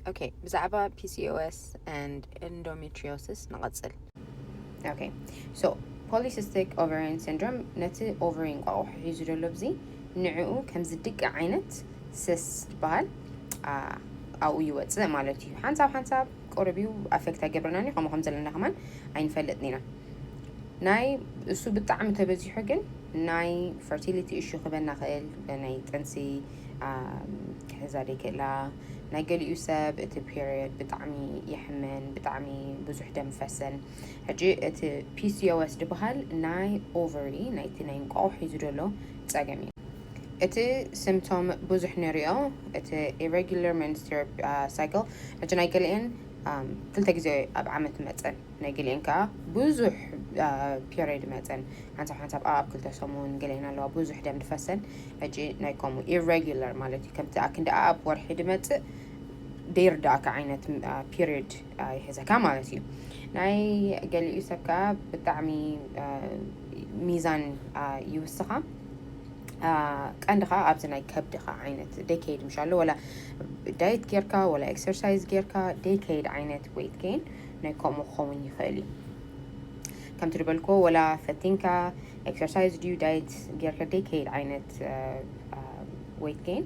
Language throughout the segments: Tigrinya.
Okay, ብዛዕባ P C O S and endometriosis ንቐጽል። Okay, so polycystic ovarian syndrome ነቲ ኦቨሪ እንቋቑሖ ሒዙ ዘሎ ብዚ ንዕኡ ከም ዝድቂ ዓይነት ስስ ዝበሃል ኣብኡ ይወፅእ ማለት እዩ። ሓንሳብ ሓንሳብ ቆረብ እዩ ኣፌክት ኣይገብረናን እዩ። ከምኡ ከም ዘለና ከማን ኣይንፈልጥን ኢና። ናይ እሱ ብጣዕሚ ተበዚሑ ግን ናይ ፈርቲሊቲ እሹ ክበና ክእል፣ ናይ ጥንሲ ክሕዛ ደይክእላ፣ ናይ ገሊኡ ሰብ እቲ ፔሪየድ ብጣዕሚ ይሕመን፣ ብጣዕሚ ብዙሕ ደም ፈሰን። ሕጂ እቲ P C O S ዝበሃል ናይ ኦቨሪ ናይቲ ናይ እንቋቑሖ ሒዙ ዘሎ ፀገም እዩ። እቲ ሲምፕቶም ብዙሕ ንሪኦ፣ እቲ ኢሬጉላር መንስትር ሳይክል። ሕጂ ናይ ገሊአን ክልተ ግዜ ኣብ ዓመት መፀን፣ ናይ ገሊአን ከዓ ብዙሕ ፔሪየድ መፀን፣ ሓንሳብ ሓንሳብ ኣብ ክልተ ሰሙን ገሊአን ኣለዋ ብዙሕ ደም ድፈሰን። ሕጂ ናይ ከምኡ ኢሬጉላር ማለት እዩ፣ ከምቲ ኣክንዲ ኣብ ወርሒ ድመፅእ ደይርዳእካ ዓይነት ፔሪየድ ይሕዘካ ማለት እዩ። ናይ ገሊኡ ሰብ ከዓ ብጣዕሚ ሚዛን ይውስኻ። ቀንዲ ከዓ ኣብዚ ናይ ከብድኻ ዓይነት ደይከይድ ምሻሎ፣ ወላ ዳየት ጌርካ ወላ ኤክሰርሳይዝ ጌርካ ደይከይድ ዓይነት ዌይት ጌን ናይ ከምኡ ክኸውን ይኽእል እዩ። ከምቲ ዝበልኮ ወላ ፈቲንካ ኤክሰርሳይዝ ድዩ ዳየት ጌርካ ደይከይድ ዓይነት ዌይት ጌን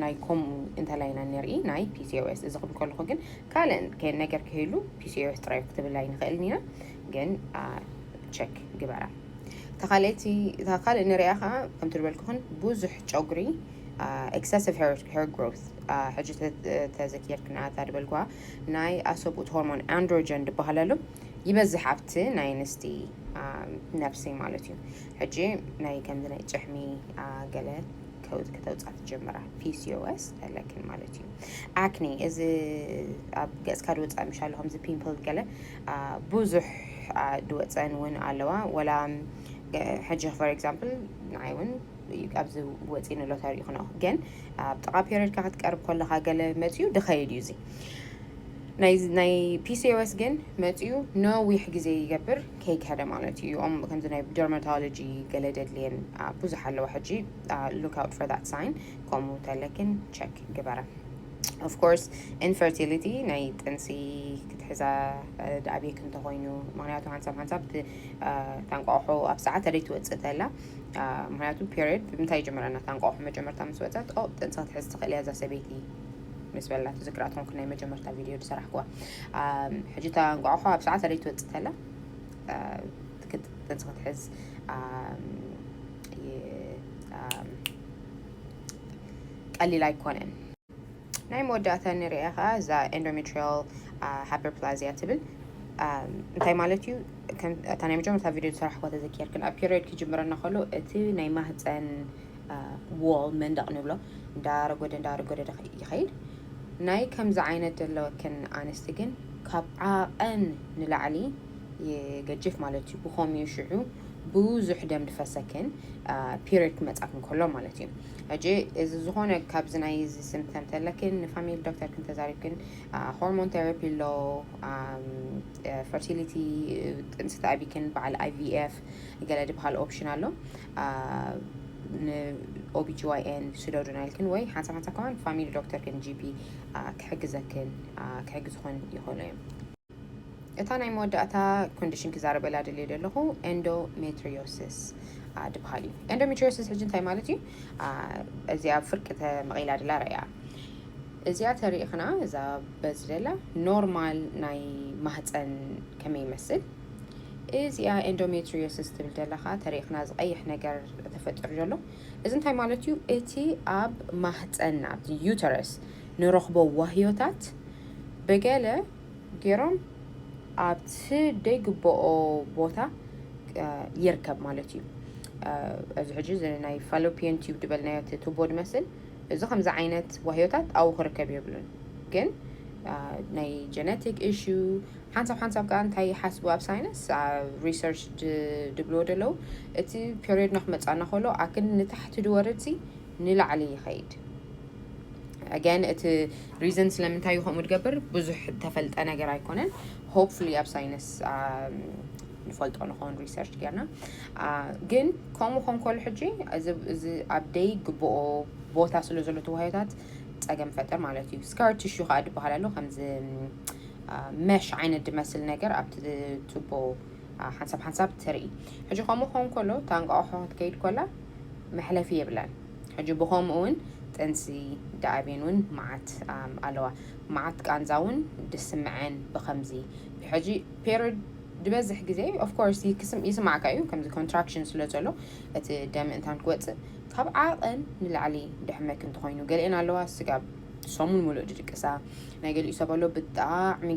ናይ ከምኡ እንተላይና ንርኢ ናይ P C O S። እዚ ክብል ከለኹ ግን ካልእ ነገር ክህሉ P C O S ጥራይ ክትብል ኣይንኽእልን ኢና፣ ግን ቸክ ግበራ። ተኻልእቲ ካልእ ንሪኣ ከዓ ከምቲ ዝበልኩኽን ብዙሕ ጨጉሪ፣ excessive hair growth። ሕጂ ተዘኪርክና እታ ዝበልኩዋ ናይ ኣሰብኡት ሆርሞን ኣንድሮጀን ዝበሃለሉ ይበዝሕ ኣብቲ ናይ ኣንስቲ ነብሲ ማለት እዩ። ሕጂ ናይ ከምዚ ናይ ጭሕሚ ገለ ከተውፃ ትጀምራ፣ P C O S ኣለክን ማለት እዩ። ኣክኒ፣ እዚ ኣብ ገፅካ ድወፃ ምሻሎ ከምዚ ፒምፕል ገለ ብዙሕ ድወፀን እውን ኣለዋ። ወላ ሕጂ for example ንዓይ እውን ኣብዚ ወፂኒ ኣሎ ተሪእኹ ነው። ግን ኣብ ጥቓ ፔሪድካ ክትቀርብ ከለኻ ገለ መፅዩ ድኸይድ እዩ። እዚ ናይ P C O S ግን መፅዩ ነዊሕ ግዜ ይገብር ከይከደ ማለት እዩ። እም ከምዚ ናይ ደርማቶሎጂ ገለ ደድልየን ብዙሕ ኣለዋ። ሕጂ look out for that sign። ከምኡ ተለክን ቸክ ግበራ። Of course infertility ናይ ጥንሲ ክትሕዛ ድኣብየክ እንተኮይኑ፣ ምክንያቱ ሓንሳብ ሓንሳብ ታንቋቑሖ ኣብ ሰዓት ኣደይ ትወፅእ ተላ። ምክንያቱ ፔሪድ ብምንታይ ይጀምረና? ታንቋቑሖ መጀመርታ ምስ ወፀት ኦ ጥንሲ ክትሕዝ ትኽእል እያ እዛ ሰበይቲ ምስ በላ ትዝክራ ትኾንኩ ናይ መጀመርታ ቪድዮ ዝሰራሕኩዋ። ሕጂ ታንቋቑሖ ኣብ ሰዓት ኣደይ ትወፅእ ተላ ጥንሲ ክትሕዝ ቀሊል ኣይኮነን። ናይ መወዳእታ ንሪኣ ከዓ እዛ endometrial hyperplasia ትብል እንታይ ማለት እዩ? እታ ናይ መጀመርታ ቪድዮ ዝሰራሕኩዋ ተዘኪርክን፣ ኣብ ፔሪድ ክጅምረና ከሎ እቲ ናይ ማህፀን ዋል መንደቕ ንብሎ እንዳረጎደ እንዳረጎደ ይኸይድ። ናይ ከምዚ ዓይነት ዘለወክን ኣንስቲ ግን ካብ ዓቐን ንላዕሊ ይገጅፍ ማለት እዩ። ብኸምኡ ሽዑ ብዙሕ ደም ድፈሰክን ፔሪድ ክመፃክን ከሎ ማለት እዩ። ሕጂ እዚ ዝኾነ ካብዚ ናይ እዚ ስምፕተም ተለክን ንፋሚሊ ዶክተርክን ተዛሪብክን ሆርሞን ቴራፒ ኣሎ፣ ፈርቲሊቲ ጥንሲ ተኣቢክን በዓል I V F ገለ ዝበሃል ኦፕሽን ኣሎ። ን O B G Y N ስደዱና ኢልክን ወይ ሓንሳብ ሓንሳብ ከማን ፋሚሊ ዶክተርክን G P ክሕግዘክን ክሕግዝኹን ይኽእሉ እዮም። እታ ናይ መወዳእታ ኮንዲሽን ክዛረበላ ደልየ ዘለኹ ኤንዶሜትሪዮሲስ ድበሃል እዩ። ኤንዶሜትሪዮሲስ ሕጂ እንታይ ማለት እዩ? እዚኣ ፍርቂ ተመቒላ ደላ ረያ። እዚኣ ተሪእኽና እዛ በዚ ደላ ኖርማል ናይ ማህፀን ከመይ ይመስል፣ እዚኣ ኤንዶሜትሪዮሲስ ትብል ደለኻ ተሪእኽና ዝቐይሕ ነገር ተፈጢሩ ዘሎ፣ እዚ እንታይ ማለት እዩ? እቲ ኣብ ማህፀን ኣብቲ ዩተረስ ንረኽቦ ዋህዮታት ብገለ ገይሮም ኣብቲ ደይግብኦ ቦታ ይርከብ ማለት እዩ። እዚ ሕጂ እዚ ናይ ፋሎፒየን ቲዩብ ዝበልናዮ እቲ ቱቦ ድመስል፣ እዚ ከምዚ ዓይነት ዋህዮታት ኣብኡ ክርከብ የብሉን። ግን ናይ ጀነቲክ ኢሹ ሓንሳብ ሓንሳብ ከዓ እንታይ ይሓስቡ ኣብ ሳይንስ ሪሰርች ድብልዎ ደለዉ፣ እቲ ፔሪዮድና ክመፃና ከሎ ኣክን ንታሕቲ ድወርድ ሲ ንላዕሊ ይኸይድ። ኣገን እቲ ሪዝን ስለምንታይ እዩ ከምኡ ድገብር ብዙሕ ተፈልጠ ነገር ኣይኮነን። ሆፕፉሊ ኣብ ሳይንስ ንፈልጦ ንኸውን ሪሰርች ጌርና። ግን ከምኡ ኮንኮሉ ሕጂ እዚ ኣብ ደይ ግብኦ ቦታ ስለ ዘሎ ተዋህዮታት ጸገም ፈጥር ማለት እዩ። Scar tissue ከዓ ዝበሃል ኣሎ፣ ከምዚ መሽ ዓይነት ዝመስል ነገር ኣብቲ ቱቦ ሓንሳብ ሓንሳብ ትርኢ። ሕጂ ከምኡ ክኸውን ከሎ እታ እንቋቑሖ ክትከይድ ከላ መሕለፊ የብላን። ሕጂ ብኸምኡ እውን ጥንሲ ደኣቤን እውን መዓት ኣለዋ። መዓት ቃንዛ እውን ድስምዐን ብኸምዚ። ሕጂ period ዝበዝሕ ግዜ of course ይስማዕካ እዩ፣ ከምዚ contraction ስለ ዘሎ እቲ ደም እንታን ክወፅእ ካብ ዓቐን ንላዕሊ ድሕመክ እንተኾይኑ፣ ገሊአን ኣለዋ ስጋብ ሰሙን ሙሉእ ድድቅሳ፣ ናይ ገሊኡ ሰብ ኣሎ ብጣዕሚ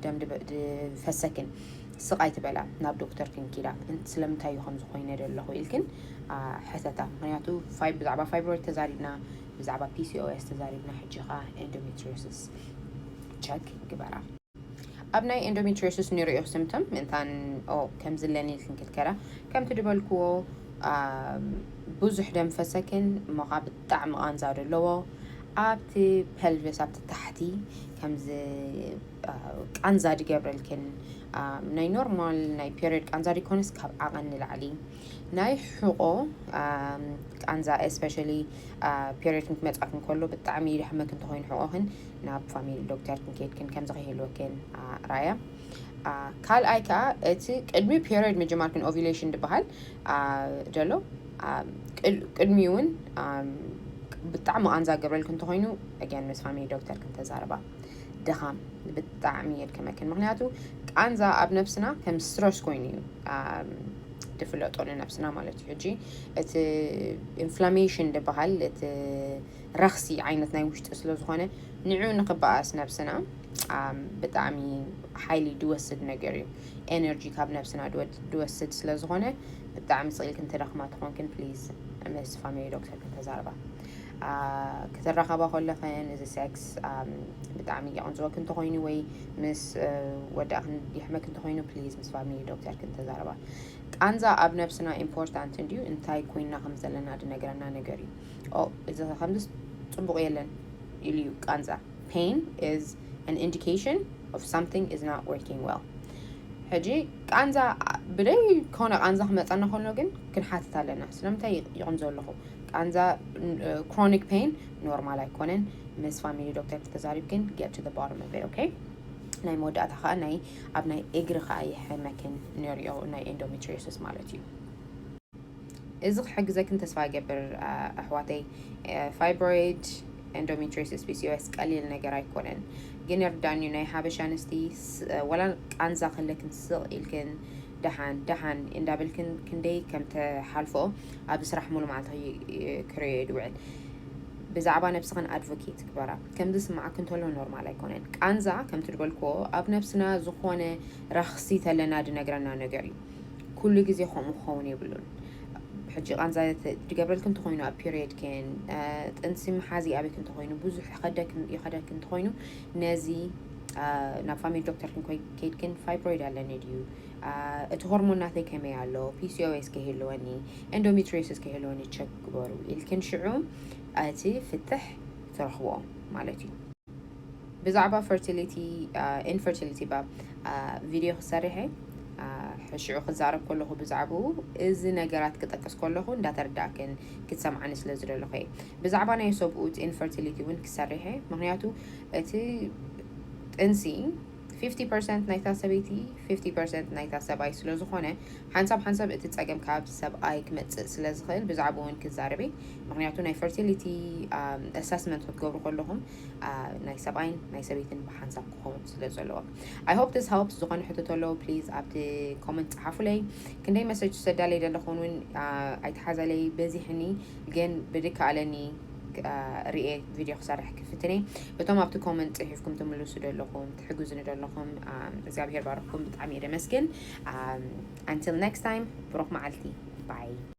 ደም ድፈሰክን ስቕ ኣይትበላ፣ ናብ ዶክተር ክንኪዳ። ስለምንታይ እዩ ከምዚ ኮይነ ዘለኹ ኢልክን ሕተታ። ምክንያቱ ብዛዕባ fibroid ተዛሪብና፣ ብዛዕባ P C O S ተዛሪብና፣ ሕጂ ከዓ endometriosis check ግበራ። ኣብ ናይ endometriosis ንሪኦ symptom ምእንታን ከምዚ ኣለኒ ኢልክን ክትከራ፣ ከምቲ ድበልክዎ ብዙሕ ደም ፈሰክን እሞ ከዓ ብጣዕሚ ቃንዛ ደለዎ። ኣብቲ pelvis ኣብቲ ታሕቲ ከምዚ ቃንዛ ድገብረልክን፣ ናይ ኖርማል ናይ period ቃንዛ ዲኮነስ ካብ ዓቐን ንላዕሊ፣ ናይ ሕቆ ቃንዛ especially period ክመጻክን ከሎ ብጣዕሚ ይደሕመክ እንተኮይኑ ሕቆክን ናብ family doctor ክንከይድክን ከምዚ ከይህልወክን ራያ። ካልኣይ ከዓ እቲ ቅድሚ period ምጅማርክን ovulation ዝበሃል ደሎ ቅድሚ እውን ብጣዕሚ ቃንዛ ገብረልክ እንተኮይኑ again ምስ family doctor ክንተዛረባ። ድኻም ብጣዕሚ የድክመክን። ምክንያቱ ቃንዛ ኣብ ነብስና ከም stress ኮይኑ እዩ ድፍለጦ ንነብስና ማለት እዩ። ሕጂ እቲ inflammation ዝበሃል እቲ ረኽሲ ዓይነት ናይ ውሽጢ ስለ ዝኾነ ንዑ ንክበኣስ ነብስና ብጣዕሚ ሓይሊ ድወስድ ነገር እዩ። energy ካብ ነብስና ድወስድ ስለ ዝኾነ ብጣዕሚ ስቕ ኢልክን ትደኽማ ትኾንክን please ምስ family doctor ክንተዛረባ። ክትራኸባ ከለኽን እዚ sex ብጣዕሚ የቕንዝወክ እንተኾይኑ ወይ ምስ ወዳእኽን ይሕመክ እንተኾይኑ please ምስ family doctor ክንተዛረባ። ቃንዛ ኣብ ነብስና important እንድዩ፣ እንታይ ኮይና ከም ዘለና ድነግረና ነገር እዩ። እዚ ከምዚ ጽቡቕ የለን ኢሉ እዩ ቃንዛ። Pain is an indication of something is not working well. ሕጂ ቃንዛ ብደይ ከሆነ ቃንዛ ክመፀና ከሎ ግን ክንሓትት ኣለና። ስለምንታይ ይቕንዞ ኣለኹ? ቃንዛ chronic pain ኖርማል ኣይኮነን። ምስ family doctor ተዛሪብክን get to the bottom of it, okay? ናይ መወዳእታ ከዓ ናይ ኣብ ናይ እግሪ ከዓ ይሕመክን ንሪኦ ናይ endometriosis ማለት እዩ። እዚ ክሕግዘክን ተስፋ ይገብር ኣሕዋተይ። Fibroid፣ endometriosis፣ P C O S ቀሊል ነገር ኣይኮነን። ግን ይርዳኒ ናይ ሓበሻ ኣንስቲ ወላ ቃንዛ ከለክን ስቕ ኢልክን ደሓን ደሓን እንዳበልክን ክንደይ ከም ተሓልፎ ኣብ ስራሕ ሙሉ መዓልቲ ክርእዮ ድውዕል። ብዛዕባ ነብስኽን advocate ግበራ። ከምዚ ስማዓክ እንተሎ ኖርማል ኣይኮነን። ቃንዛ ከምቲ ድበልክዎ ኣብ ነብስና ዝኾነ ረኽሲ ተለና ድነግረና ነገር እዩ። ኩሉ ግዜ ከምኡ ክኸውን የብሉን። ሕጂ ቃንዛ ድገብረልክ እንተኮይኑ ኣብ period ክን ጥንሲ መሓዚ ኣበይክ እንተኮይኑ ብዙሕ ይኸደክ እንተኮይኑ ነዚ ናብ family doctor ክን ከይድክን fibroid ኣለኒ ድዩ፣ እቲ ሆርሞን ናተይ ከመይ ኣሎ፣ P C O S ከይህልወኒ፣ endometriosis ከይህልወኒ check ግበሩ ኢልክን ሽዑ እቲ ፍትሕ ትረኽቦ ማለት እዩ። ብዛዕባ fertility፣ infertility ባ video ክሰርሐ ሽዑ ክዛረብ ከለኹ ብዛዕባኡ እዚ ነገራት ክጠቅስ ከለኹ እንዳተረዳእክን ክትሰምዓኒ ስለ ዝደለኹ እየ። ብዛዕባ ናይ ሰብኡት infertility እውን ክሰርሐ፣ ምክንያቱ እቲ ጥንሲ fifty percent ናይታ ሰበይቲ fifty percent ናይታ ሰብኣይ ስለ ዝኾነ ሓንሳብ ሓንሳብ እቲ ጸገም ካብ ሰብኣይ ክመጽእ ስለ ዝኽእል ብዛዕባኡ እውን ክዛረብ እየ። ምክንያቱ ናይ fertility assessment ክትገብሩ ከለኹም ናይ ሰብኣይን ናይ ሰበይትን ብሓንሳብ ክኸውን ስለ ዘለዎ። I hope this helps። ዝኾነ ሕቶ ተለዎ please ኣብቲ comment ጸሓፉለይ። ክንደይ message ሰዳለይ ዘለኹን እውን ኣይተሓዘለይ በዚሕኒ፣ ግን ብድከኣለኒ ርኤ video ክሰርሕ ክፍትነ። እቶም ኣብቲ comment ጽሒፍኩም ትምልሱ ዘለኹም ትሕግዙኒ ዘለኹም እግዚኣብሔር ባርኩም ብጣዕሚ እየ ደመስግን። Until next time ብሩኽ መዓልቲ። Bye።